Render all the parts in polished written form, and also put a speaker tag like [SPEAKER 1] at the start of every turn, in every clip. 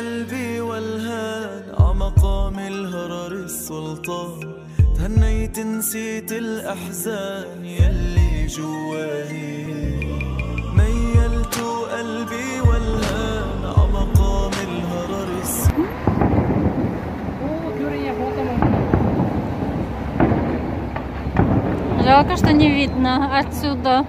[SPEAKER 1] قلبي والهان عمقام الهرر السلطان تهنيت نسيت الأحزان يلي جواني ميلت قلبي والهان عمقام الهرر السلطان.
[SPEAKER 2] Жалко, что не видно отсюда.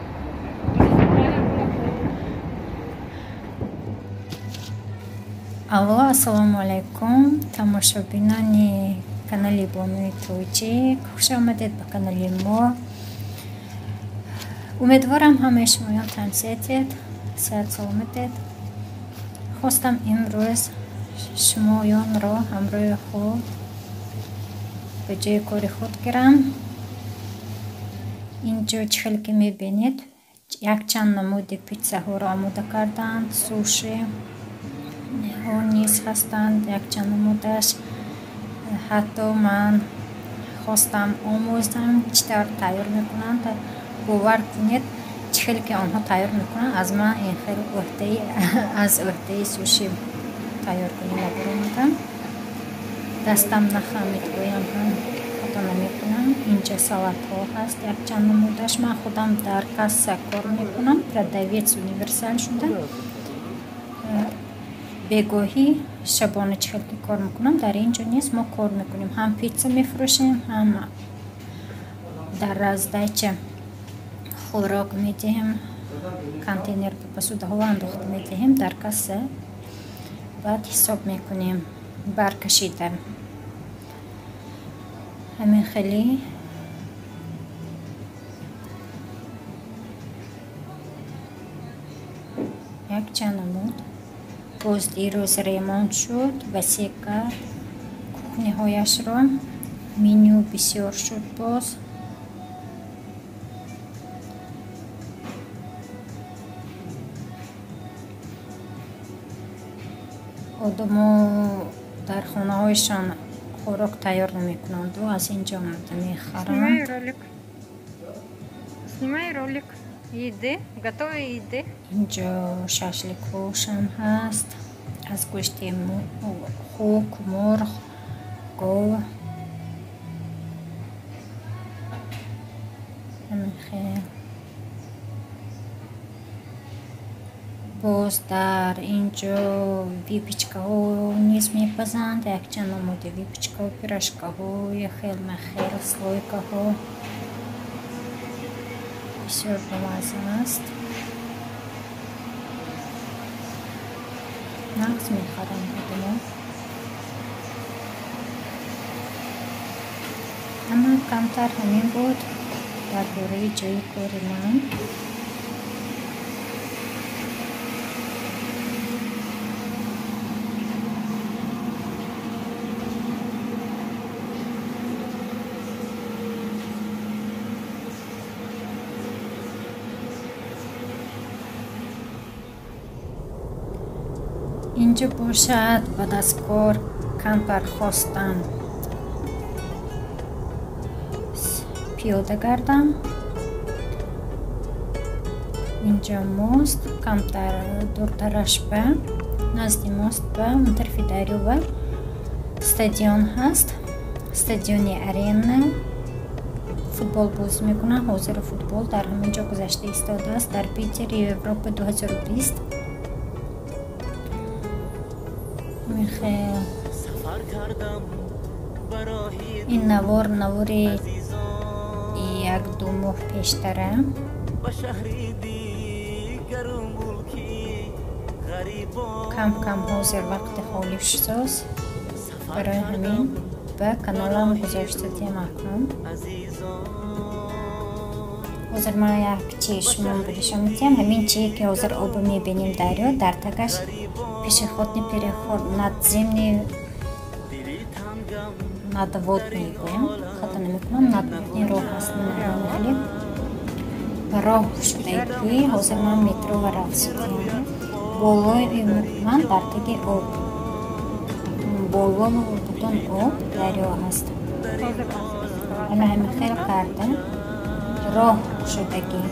[SPEAKER 2] Алло, ассалому алайкум, тамошобинони канали Бонуи Тоҷик, хуш омадед ба канали мо. Умедворам ҳамаи шумоён тансиҳатед, сиҳат саломатед. Хостам имрӯз шумоёнро ҳамроҳи худ ба ҷои кори худ гирам. Инҷо чӣ хеле ки мебинед, якчанд намуди питсаҳоро омода карданд, суши ҳо низ ҳастанд, якчанд намудаш. Ҳатто ман хостам омӯзам чӣ тавр тайёр мекунанд. Бовар кунед, чӣ хеле ки онҳо тайёр мекунанд, аз ман ин хел аз ӯҳдаи суши тайёр кунӣ набаромадам. Дастам нахамид, гӯям ҳам хато намекунам. Инҷа салатҳо ҳаст, якчанд намудаш. Ман худам дар касса кор мекунам, продавец универсал шуда. Бегоҳӣ шабона чӣ хел ки кор мекунам, дар ин ҷо низ мо кор мекунем. Ҳам питса мефурӯшем, ҳам дар раздача хӯрок медиҳем, контейнер ба посудаҳо андохта медиҳем дар касса, баъд ҳисоб мекунем баркашида. Ҳамин хеле якчанд намуд. Боз дирӯз ремонт шуд, васеъ кард кухниҳояшро, меню бисёр шуд боз. Одамо дар хонаҳояшон хӯрок тайёр намекунанду аз ин ҷо омада мехаранд.
[SPEAKER 3] Снимай ролик. Еды, готовой еды.
[SPEAKER 2] Инҷо шашликҳошам ҳаст аз гӯшти хук, мурғ, гов. Ҳамин хел. Боз дар инҷо випечкаҳо низ мепазанд, якчанд намуди випечкаҳо, пирожкаҳо, хелмахел, слойкаҳо. Бисёр бамазза аст. Нағз мехаранд одамо. Ама камтар ҳамин буд дар бораи ҷои кори ман. Инҷо бошад баъд аз кор камтар хостам пиёда гардам. Инҷо мост, камтар дуртараш ба назди мост ба он тарафи дарё ба стадион ҳаст, стадиони арена. Футбол бозӣ мекунанд. Ҳозир футбол дар ҳамин ҷо гузашта истодааст дар Питери Европа 2020. Михаил. Ин навор навори як-ду моҳ пештара. Кам-кам ҳозир вақти холӣ шудост. Барои ҳамин ба каналам гузошта диҳам акнун. Ҳозир ман як чиз шумо нишон медиҳам. Ҳамин чие ки ҳозир обо мебинем дарё, дар тагаш пешеходный переход, надземный, надводный гӯям, хато намекунам, надводный роҳ аст. Хеле роҳ шудае ки ҳозир ман метро ва рафт шудам. Болои ман дар таги об, боло бутун об дарё ҳаст. Ана ҳамин хел карда роҳ шудагӣ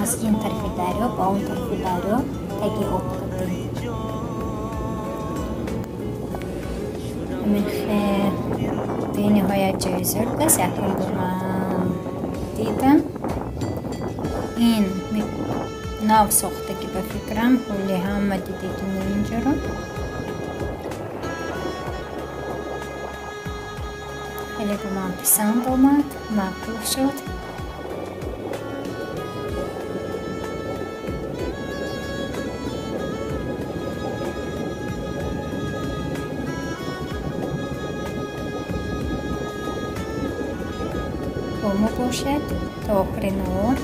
[SPEAKER 2] аз ин тарафи дарё ба он тарафи дарё таги об. Бениҳоят ҷои зӯр будааст. Якум бор ман дидам. Ин нав сохтагӣ ба фикрам, ҳоли ҳама дидагини инҷоро. Хеле ба ман писанд омад, маъқул шуд. Бо мо бошед то охири навор.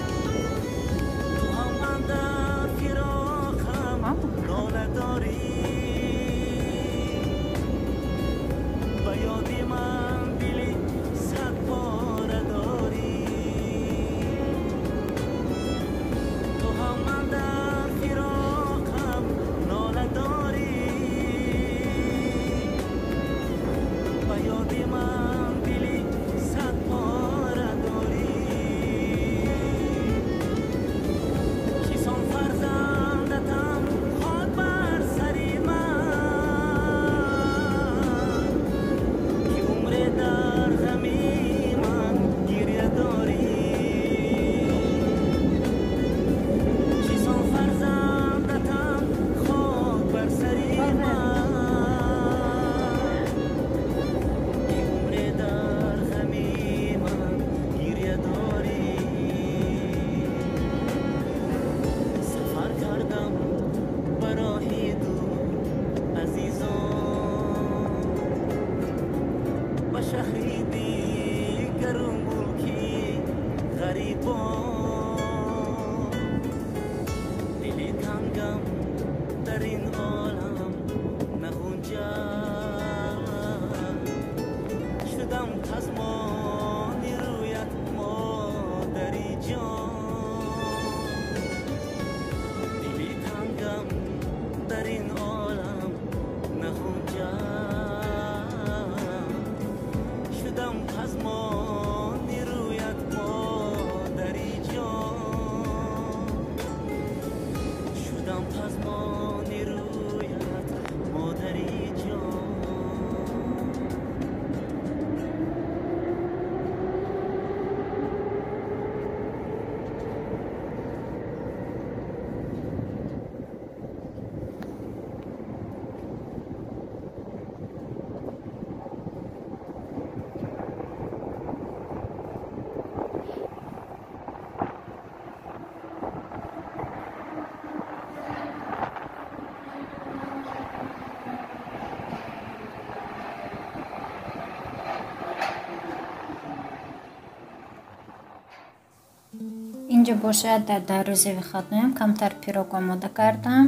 [SPEAKER 2] Инҷо бошад, дар рӯзи выходноям камтар пирог омода кардам.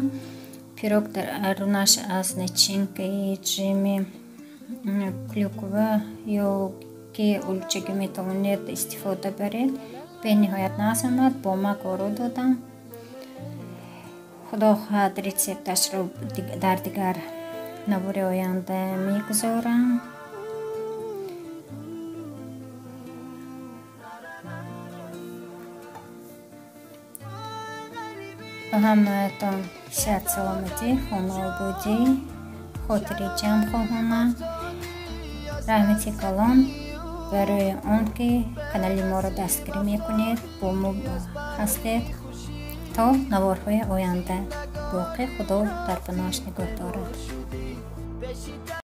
[SPEAKER 2] Пирог дар арунаш аз начинкаи ҷеми клюква ё ки улчагӣ метавонед истифода баред. Бениҳоят нағз омад, бо мак оро додам. Худо хоҳад рецепташро дар дигар навори оянда мегузорам. Ба ҳамаатон сиҳат, саломатӣ, хонаободӣ, хотири ҷамъ хоҳонам. Раҳмати калон барои он ки канали моро дастгирӣ мекунед, бо мо ҳастед. То наворҳои оянда боқӣ Худо дар паноҳаш нигоҳ дорад.